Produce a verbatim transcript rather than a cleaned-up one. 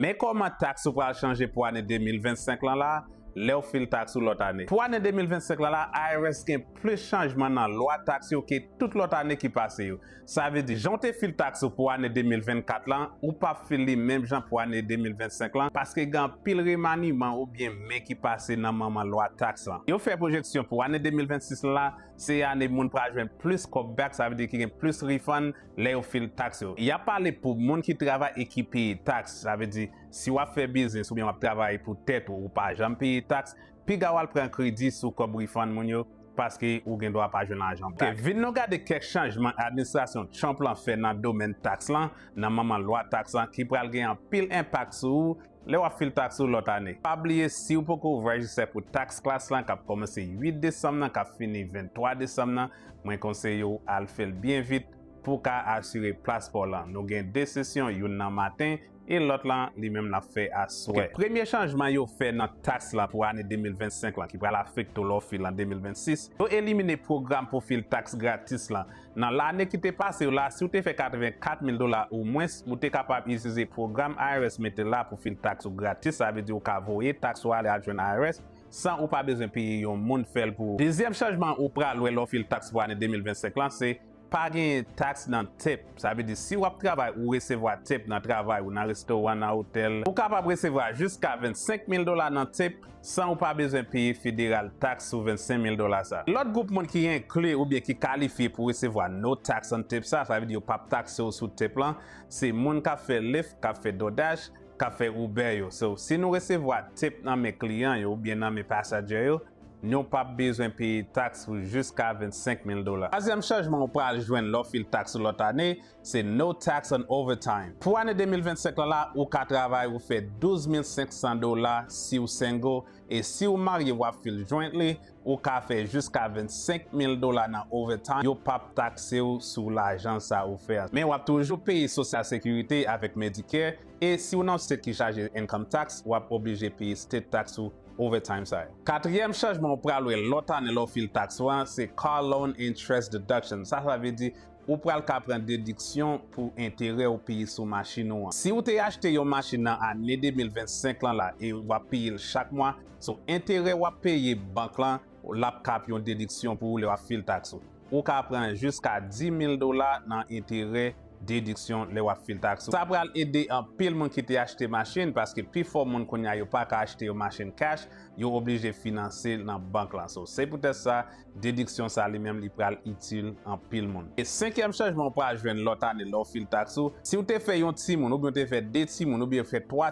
Men kòman taks ou pral chanje pou ane de mil vennsenk lan la, lè w fil taks ou lòt ane. Pou ane de mil vennsenk lan la, I R S gen plis chanjman nan lwa taks yo ke tout lòt ane ki pase yo. Sa vle di, jan w te fil taks ou pou ane de mil vennkat lan, ou p ap fil li menm jan pou ane de mil vennsenk lan, paske gen anpil remaniman oubyen men ki pase nan manman lwa taks lan. Yo fè pwojeksyon pou ane de mil vennsis lan la, se ane moun pral jwenn plis kòb back, sa vle di ki gen plis refund lè yo fil taks yo. Y ap pale pou moun ki travay e ki peye taks, sa vle di, si w ap fè biznis oubyen w ap travay pou tèt ou, ou pa janm peye taks, piga w al pran kredi sou kòb refund moun yo, paske ou gen dwa pa jwenn lajan back. Ok, vin nou gade kèk chanjman administrasyon Trump lan fè nan domèn taks lan, nan manman lwa taks lan, ki pral gen anpil enpak sou ou lè w ap fil taks ou lòt ane. Pa bliye, si w poko rejistè pou tax class lan k ap kòmanse uit desanm nan, k ap fini venntwa desanm nan, mwen konseye w al fè l byen vit pou w ka asire plas pa w lan. Nou gen de sesyon, youn nan maten, e lòt lan, li menm, l ap fè aswè. Ok, premye chanjman yo fè nan taks lan pou ane de mil vennsenk lan, ki pral afekte w lè w fil an de mil vennsis, yo elimine pwogram pou fil taks gratis lan. Nan lane ki te pase yo la, si w te fè katrevenkat mil dola ou mwens, ou te kapab itilize pwogram I R S mete la pou fil taks ou gratis, sa vle di ou ka voye taks ou ale al jwenn I R S san ou pa bezwen peye yon moun fè l pou ou. Dezyèm chanjman ou pral wè lè w fil taks pou ane de mil vennsenk lan, se pa genyen taks nan tip. Sa vle di, si w ap travay, ou resevwa tip nan travay ou, nan restoran, nan otèl, ou kapab resevwa jiska vennsenk mil dola nan tip san ou pa bezwen peye federal taks sou vennsenk mil dola sa. Lòt gwoup moun ki enkli oubyen ki kalifye pou resevwa no tax on tip sa, sa vle di yo p ap takse w sou tip lan, se moun k ap fè Lyft, k ap fè DoorDash, k ap fè Uber yo. So, si nou resevwa tip nan men kliyan yo oubyen nan men pasadjè yo, nou p ap bezwen peye taks pou jiska vennsenk mil dola. Twazyèm chanjman ou pral jwenn lè w fil taks ou lòt ane, se no tax on overtime. Pou ane de mil vennsenk lan la, ou ka travay, ou fè douz mil senk san dola si w single, e si w marye, w ap fil jointly, ou ka fè jiska vennsenk mil dola nan overtime. Yo p ap takse w sou lajan sa ou fè a. Men w ap toujou peye Social Security avèk Medicare, e si w nan state ki chaje income tax, w ap oblije peye state tax ou overtime sa yo. Katriyèm chanjman ou pral wè lòt ane lè w fil taks ou an, se car loan interest deduction. Sa, sa vle di ou pral ka pran dediksyon pou enterè ou peye sou machin ou an. Si ou te achte yon machin nan ane de mil vennsenk lan la e w ap peye l chak mwa, so enterè w ap peye bank lan, l ap ka ap yon dediksyon pou ou lè w ap fil taks ou. Ou ka pran jiska dis mil dola nan enterè dediksyon lè w ap fil taks ou. Sa pral ede anpil moun ki te achte machin, paske pifò moun kounye a yo pa ka achte yon machin cash, yo oblije finanse nan bank lan. So, se poutèt sa, dediksyon sa li menm li pral itil anpil moun. E senkyèm chanjman ou pral jwenn lòt ane lè w fil taks ou, si w te fè yon timoun, oubyen w te fè de timoun, oubyen w fè twa